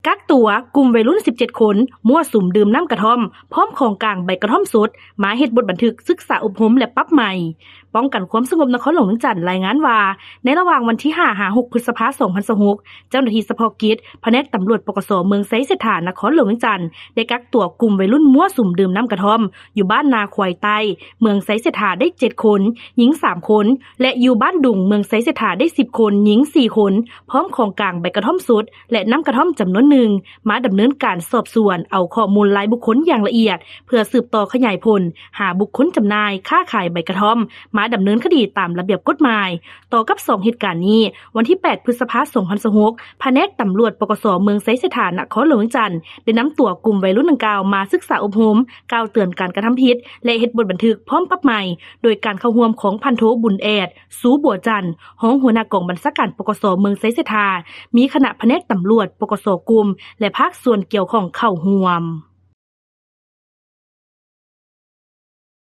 ຕັກຕົວກຸ່ມໄວລຸ້ນສິບເຈັດຄົນ ມົ້ວສຸມດື່ມນ້ຳກະທ່ອມ ພ້ອມຂອງກາງໃບກະທ່ອມສົດ ມາເຮັດບົດບັນທຶກສຶກສາອົບຮົມ ແລະ ປັບໃໝ. ປ້ອງກັນຄວາມສະຫງົບນະຄອນຫຼວງວຽງຈັນລາຍງານວ່າ ໃນລະຫວ່າງວັນທີຫ້າ ຫາ ຫົກ ພຶດສະພາ ສອງພັນຊາວຫົກ ເຈົ້າໜ້າທີ່ສະເພາະກິດ ພະແນກຕຳຫຼວດ ປກສ ເມືອງໄຊເສດຖາ ນະຄອນຫຼວງວຽງຈັນ ໄດ້ກັກຕົວກຸ່ມໄວລຸ້ນມົ້ວສຸມດື່ມນ້ຳກະທ່ອມ ຢູ່ບ້ານນາຄວາຍໃຕ້ ເມືອງໄຊເສດຖາ ໄດ້ເຈັດຄົນ, ຍິງສາມຄົນ ແລະ ຢູ່ບ້ານດຸງ ເມືອງໄຊເສດຖາ ໄດ້ສິບຄົນ, ຍິງສີ່ຄົນ ພ້ອມຂອງກາງໃບກະທ່ອມສົດ ແລະ ນ້ຳກະທ່ອມຈຳນວນໜຶ່ງ ມາດຳເນີນການສອບສວນ ເອົາຂໍ້ມູນລາຍບຸກຄົນຢ່າງລະອຽດ ເພື່ອສືບຕໍ່ຂະຫຍາຍຜົນ ຫາບຸກຄົນຈຳໜ່າຍ ຄ້າຂາຍໃບກະທ່ອມ ມາດຳເນີນຄະດີຕາມລະບຽບກົດໝາຍ. ຕໍ່ກັບສອງເຫດການນີ້, ວັນທີແປດ ພຶດສະພາ ສອງພັນຊາວຫົກ ພະແນກຕຳຫຼວດ ປກສ ເມືອງໄຊເສດຖາ ນະຄອນຫຼວງວຽງຈັນ ໄດ້ນຳຕົວກຸ່ມໄວລຸ້ນດັ່ງກ່າວມາສຶກສາອົບຮົມ, ກ່າວເຕືອນການກະທຳຜິດ ແລະ ເຮັດບົດບັນທຶກພ້ອມປັບໃໝ ໂດຍການເຂົ້າຮ່ວມຂອງພັນໂທ ບຸນແອດ ຊູບົວຈັນ ຮອງຫົວໜ້າກອງບັນຊາການ ປກສ ເມືອງໄຊເສດຖາ, ມີຄະນະພະແນກຕຳຫຼວດ ປກສ ກຸ່ມ ແລະ ພາກສ່ວນກ່ຽວຂ້ອງເຂົ້າຮ່ວມ.